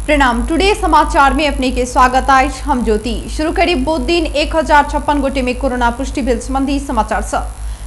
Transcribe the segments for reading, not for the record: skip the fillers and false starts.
प्रणाम। टुडे समाचार में अपने के स्वागत अछि। हम ज्योति शुरू करी बुध दिन 1056 गोटे में कोरोना पुष्टि भेल संबंधी समाचार सँ।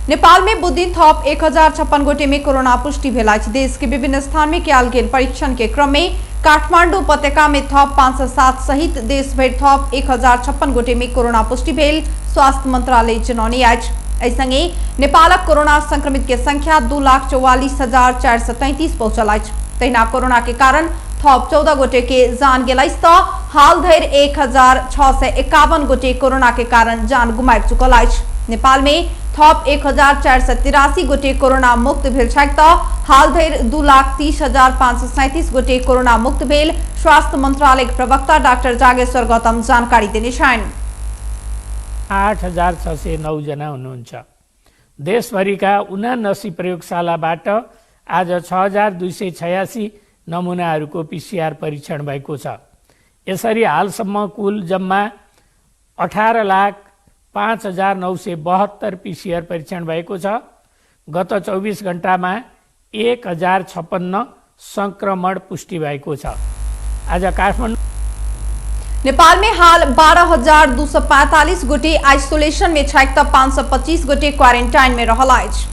नेपाल में बुध दिन थप 1056 गोटे में कोरोना पुष्टि भेल अछि। देश के विभिन्न स्थान में कयल गेल परीक्षण के क्रम में काठमांडू उपत्यका में थप 507 सहित देश भरि थप 1056 गोटे में कोरोना पुष्टि भेल स्वास्थ्य मंत्रालय जनौने अछि। एहि संगे नेपालक कोरोना संक्रमित के संख्या 2,44,433 पहुंचल अछि। तहिना कोरोना के कारण थप 14 गोटे के जान गेल अछि तऽ हाल धरि 1651 गोटे कोरोना के कारण जान गुमाबि चुकल अछि। नेपाल में थप 1483 गोटे कोरोना मुक्त भेल छथि तऽ हाल धरि 2,30,537 गोटे कोरोना मुक्त भेल स्वास्थ्य मंत्रालय के प्रवक्ता डाक्टर जागेश्वर गौतम जानकारी देने छनि। 8609 जना हुनुहुन्छ। देशभरिका 79 प्रयोगशालाबाट आज 6286 नमुनाहरूको पिसिआर परीक्षण भएको छ। यसरी हालसम्म कुल जम्मा 18,05,972 पिसिआर परीक्षण भएको छ। गत 24 घण्टामा 1056 संक्रमण पुष्टि भएको छ। आज काठमाडौँ नेपाल में हाल 12,245 गोटे आइसोलेशन में छथि तऽ 525 गोटे क्वारेंटाइन में रहल अछि।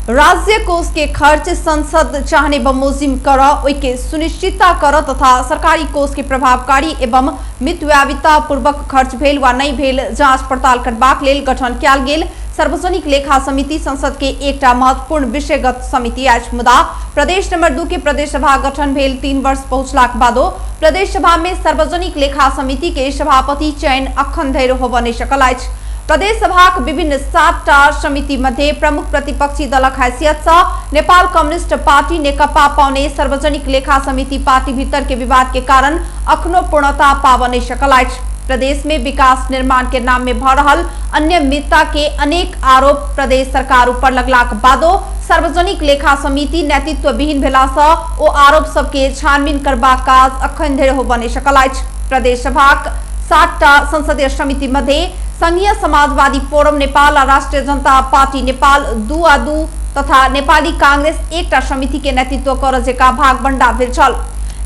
राज्य कोष के खर्च संसद चाहने बमोजिम कर ओहिके सुनिश्चितता कर तथा सरकारी कोष के प्रभावकारी एवं मितव्ययिता पूर्वक खर्च भेल वा नहि भेल जांच पड़ताल करबाक लेल गठन कयल गेल सार्वजनिक लेखा समिति संसद के एकटा महत्वपूर्ण विषयगत समिति अछि। मुदा प्रदेश नंबर 2 के प्रदेश सभा गठन भेल 3 वर्ष पहुंचलाक बादो प्रदेश सभा में सार्वजनिक लेखा समिति के सभापति चयन अखन धरि होबय नहि सकल अछि। प्रदेश सभाक विभिन्न 7टा समिति मध्ये प्रमुख प्रतिपक्षी दलक हैसियत सँ नेपाल कम्युनिस्ट पार्टी नेकपा पाउने सार्वजनिक लेखा समिति पार्टी भीतर के विवाद के कारण अखनो पूर्णता पाबऽ नहि सकल अछि। प्रदेश में विकास निर्माण के नाम में भऽ रहल अनियमितता के अनेक आरोप प्रदेश सरकार ऊपर लगलाक बादो सार्वजनिक लेखा समिति नेतृत्व विहीन भेला सँ ओ आरोप सबके छानबीन करबाक काज अखन धरि होबऽ नहि सकल अछि। प्रदेश सभाक 7टा संसदीय समिति मध्ये संघीय समाजवादी फोरम नेपाल आ राष्ट्रीय जनता पार्टी नेपाल 2 आ 2 तथा नेपाली कांग्रेस एकटा समिति के नेतृत्व कर जेका भागबंडा भेल छल।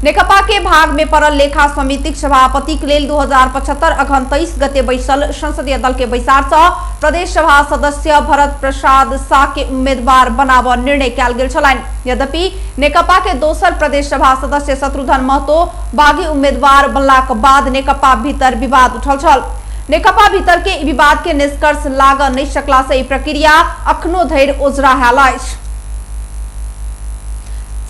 नेकपा के भाग में पड़ल लेखा समितिक सभापतिक लेल 2075 अघन 23 गते बैसल संसदीय दल के बैसार सँ प्रदेश सभा सदस्य भरत प्रसाद शाह के उम्मीदवार बनाबऽ निर्णय कयल गेल छलनि। यद्यपि नेकपा के दोसर प्रदेश सभा सदस्य शत्रुघ्न महतो बागी उम्मीदवार बनलाक बाद नेकपा भीतर विवाद उठल छल। नेकपा भीतर के ई विवाद के निष्कर्ष लागऽ नहि सकला से ई प्रक्रिया अखनो धरि ओझरायल अछि।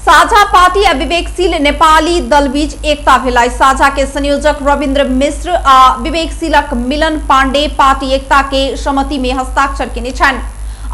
साझा पार्टी आ विवेकशील नेपाली दल बीच एकता भेल अछि। साझा के संयोजक रविन्द्र मिश्र आ विवेकशीलक मिलन पांडे पार्टी एकता के सहमति में हस्ताक्षर केने छनि।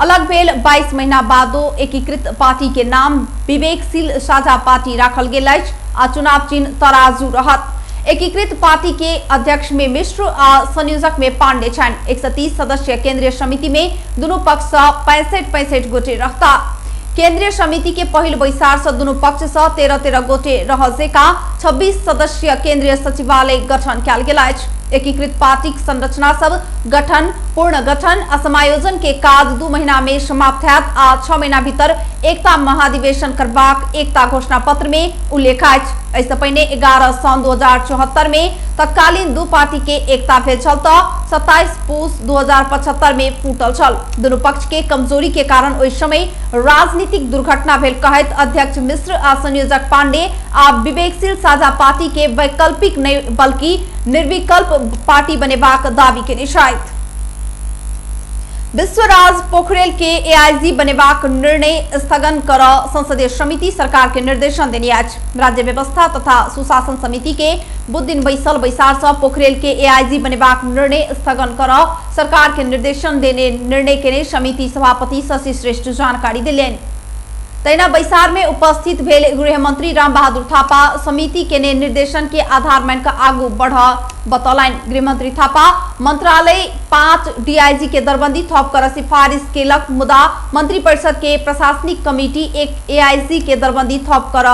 अलग भेल 22 महीना बादो एकीकृत पार्टी के नाम विवेकशील साझा पार्टी राखल गेल अछि आ चुनाव चिन्ह तराजू रहत। एकीकृत पार्टी के अध्यक्ष में मिश्र आ संयोजक में पांडे छनि। 130 सदस्यीय केंद्रीय समिति में दुनू पक्ष सँ 65-65 गोटे रहता। केंद्रीय समिति के पहिल बैसार सँ दुनू पक्ष सँ 13-13 गोटे रह जेका 26 सदस्यीय केंद्रीय सचिवालय गठन कयल गेल अछि। एकीकृत पार्टीक संरचना सब गठन, पूर्ण गठन आ समायोजन के काज 2 महीना में समाप्त हैत आ 6 महीना भीतर एकता महाधिवेशन करबाक एकता घोषणा पत्र में उल्लेख अछि। एहिसँ पहिने 11 साउन 2074 में तत्कालीन दू पार्टी के एकता भेल छल तऽ 27 पूस 2075 में फूटल छल। दुनू पक्ष के कमजोरी के कारण ओहि समय राजनीतिक दुर्घटना भेल कहैत अध्यक्ष मिश्र आ संयोजक पांडे आ विवेकशील साझा पार्टी के वैकल्पिक नहि बल्कि निर्विकल्प पार्टी बनेबाक दावी केने छथि। विश्वराज पोखरेल के एआईजी बनेबाक निर्णय स्थगन कर संसदीय समिति सरकार के निर्देशन देने अछि। राज्य व्यवस्था तथा सुशासन समिति के बुध दिन बैसल बैसार सँ पोखरेल के एआईजी बनेबाक निर्णय स्थगन कर सरकार के निर्देशन देने निर्णय केने समिति सभापति शशि श्रेष्ठ जानकारी देलनि। तहिना बैसार में उपस्थित भेल गृहमंत्री रामबहादुर थापा समिति केने निर्देशन के आधार मान कऽ आगू बढ़ बतौलनि। गृहमंत्री थापा मंत्रालय 5 डीआईजी के दरबंदी थप कर सिफारिश केलक, मुदा मंत्रिपरिषद के प्रशासनिक कमिटी 1 एआईजी के दरबंदी थप कर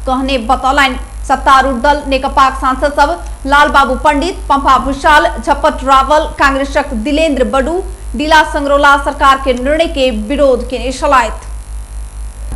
कहने बतौलनि। सत्तारूढ़ दल नेकपाक सांसद सब लालबाबू पंडित, पंपा भूषाल, झपट रावल, कांग्रेसक दिलेन्द्र बडू, डीला संगरोला सरकार के निर्णय के विरोध केने छलथि।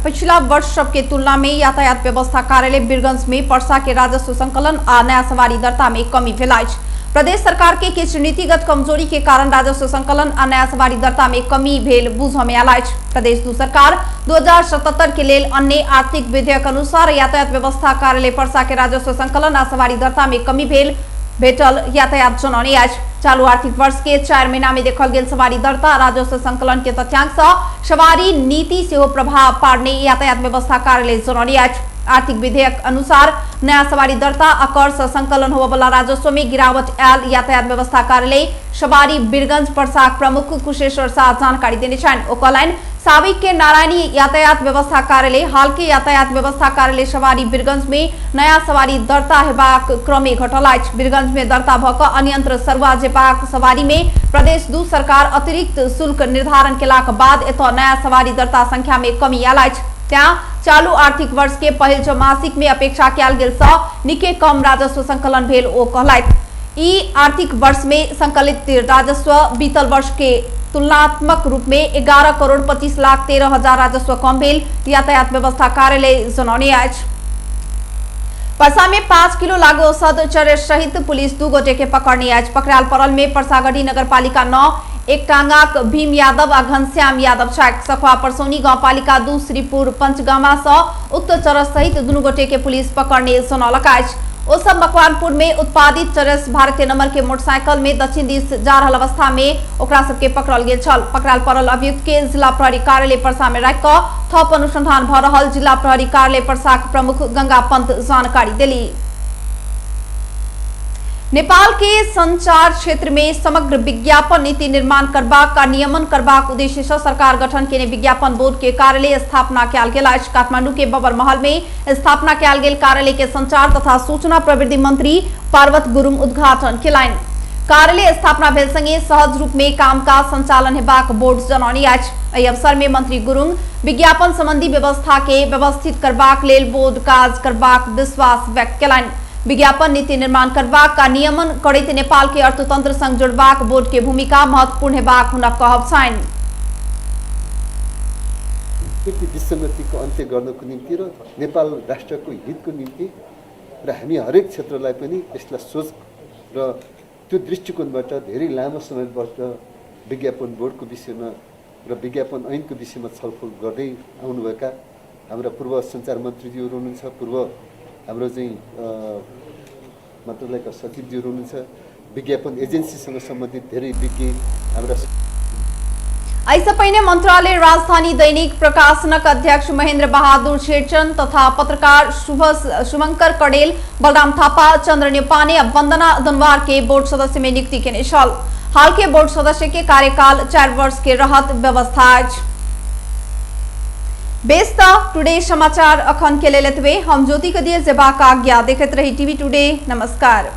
पिछला वर्ष सब के तुलना में यातायात व्यवस्था कार्यालय बीरगंज में पर्सा के राजस्व संकलन आ नया सवारी दर्ता में कमी भेल अछि। प्रदेश सरकार के किछु नीतिगत कमजोरी के कारण राजस्व संकलन आ नया सवारी दर्ता में कमी भेल बुझ में आयल अछि। प्रदेश दू सरकार 2077 के लेल अन्य आर्थिक विधेयक अनुसार यातायात व्यवस्था कार्यालय पर्सा के राजस्व संकलन आ सवारी दर्ता में कमी भेल भेटल यातायात जनौने अछि। चालू आर्थिक वर्ष के 4 महीना में देखल गेल सवारी दर्ता राजस्व संकलन के तथ्यांक सँ सवारी नीति सेहो प्रभाव पाड़ने यातायात व्यवस्था कार्यालय जनौने अछि। आर्थिक विधेयक अनुसार नया सवारी दर्ता आ कर सँ संकलन होबयवला राजस्व में गिरावट आयल यातायात व्यवस्था कार्यालय सवारी बीरगंज पर्साक प्रमुख कुशेश्वर शाह जानकारी देने छनि। ओ कहलनि साविक के नारायणी यातायात व्यवस्था कार्यालय हाल के यातायात व्यवस्था कार्यालय सवारी बीरगंज में नया सवारी दर्ता हेबाक क्रमे घटल अछि। बीरगंज में दर्ता भ क अन्यंत्र सरुआ जेबाक सवारी में प्रदेश दू सरकार अतिरिक्त शुल्क निर्धारण केलाक बाद एतय नया सवारी दर्ता संख्या में कमी आयल अछि। त्यां चालू आर्थिक वर्ष के पहिल चौमासिक में अपेक्षा कयल गेल सँ निके कम राजस्व संकलन भेल ओ कहलथि। ई आर्थिक वर्ष में संकलित राजस्व बीतल वर्ष के तुलनात्मक रूप में 11 करोड़ 25 लाख 13 हजार राजस्व कम भेल यातायात व्यवस्था कार्यालय जनौने अछि। परसा में 5 किलो लागू औषध चरस सहित पुलिस 2 गोटे के पकड़ने अछि। पकड़ायल पड़ल में परसागढ़ी नगरपालिका 9 एकटांगाक भीम यादव आ घनश्याम यादव छथि। सखुआ परसौनी गांवपालिका 2 श्रीपुर पंचगामा सँ उक्त चरस सहित दुनू गोटे के पुलिस पकड़ने जनौलक अछि। ओ सब मकवानपुर में उत्पादित चरस भारतीय नंबर के मोटरसाइकिल में दक्षिण दिस जा रहल अवस्था में ओकरा सबके पकड़ल गेल छल। पकड़ायल पड़ल अभियुक्त के जिला प्रहरी कार्यालय परसा में राखि कऽ थप अनुसंधान भऽ रहल जिला प्रहरी कार्यालय परसाक प्रमुख गंगा पंत जानकारी देली। नेपाल के संचार क्षेत्र में समग्र विज्ञापन नीति निर्माण करबाक आ नियमन करबाक उद्देश्य सँ सरकार गठन केने विज्ञापन बोर्ड के कार्यालय स्थापना कयल गेल अछि। काठमांडू के बबर महल में स्थापना कयल गेल कार्यालय के संचार तथा सूचना प्रविधि मंत्री पार्वत गुरुङ उद्घाटन केलनि। कार्यालय स्थापना भेल संगे सहज रूप में कामकाज संचालन हेबाक बोर्ड जनौने अछि। एहि अवसर में मंत्री गुरुङ विज्ञापन संबंधी व्यवस्था के व्यवस्थित करबाक लेल बोर्ड काज करबाक विश्वास व्यक्त केलनि। विज्ञापन नीति निर्माण करबाक आ नियमन करैत नेपाल के अर्थतंत्र संग जोड़बाक बोर्ड के भूमिका महत्वपूर्ण हेबाक हुनक कहब छनि। त्यति विसङ्गतिको अन्त्य गर्नको निम्ति र नेपाल राष्ट्रको हितको निम्ति र हामी हरेक क्षेत्रलाई पनि यसलाई सोच र त्यो दृष्टिकोणबाट धेरै लामो समयबाट विज्ञापन बोर्डको विषयमा र विज्ञापन ऐनको विषयमा छलफल गर्दै आउनुभएका हाम्रा पूर्व सञ्चार मन्त्रीज्यूहरू हुनुहुन्छ, पूर्व हाम्रो चाहिँ मन्त्रालयका सचिवज्यूहरू हुनुहुन्छ, विज्ञापन एजेन्सीसँग सम्बन्धित धेरै विज्ञ हाम्रा। एहिसँ पहिने मंत्रालय राजधानी दैनिक प्रकाशनक अध्यक्ष महेंद्र बहादुर शेरचन तथा पत्रकार शुभंकर कडेल, बलराम थापा, चंद्र न्यौपाने आ वंदना दनवार के बोर्ड सदस्य में नियुक्ति केने छल। हाल के बोर्ड सदस्य के कार्यकाल 4 वर्ष के रहत व्यवस्था अछि। बेस त टुडे समाचार अखन के लेल एतबे। हम ज्योति के दिए जेबाक आज्ञा। देखैत रही टीवी टुडे। नमस्कार।